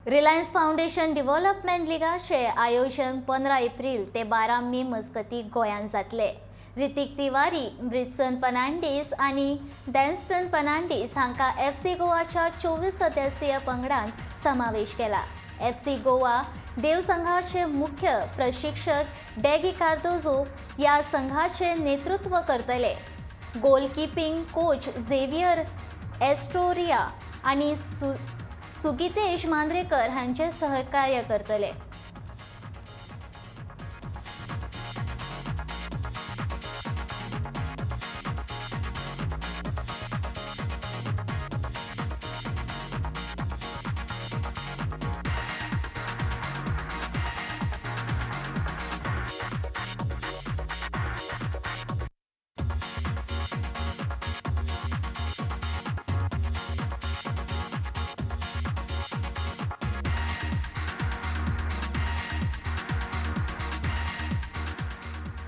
Reliance foundation डिव्हलपमेंट लिगाचे आयोजन 15 एप्रील ते 12 मे मजगतीं गोंयांत जातले. रितीक तिवारी, ब्रिटसन फर्नांडीस आनी डॅन्स्टन फर्नांडीस हांकां एफसी गोवाच्या 24 सदस्यीय पंगडांत समावेश केला. एफसी गोवा देव संघाचे मुख्य प्रशिक्षक डॅगी कार्दोजो ह्या संघाचे नेतृत्व करतले. गोलकीपिंग कोच झेवियर एस्ट्रोरिया आनी सुगितेश मांद्रेकर हांचे सहकार्य करतले.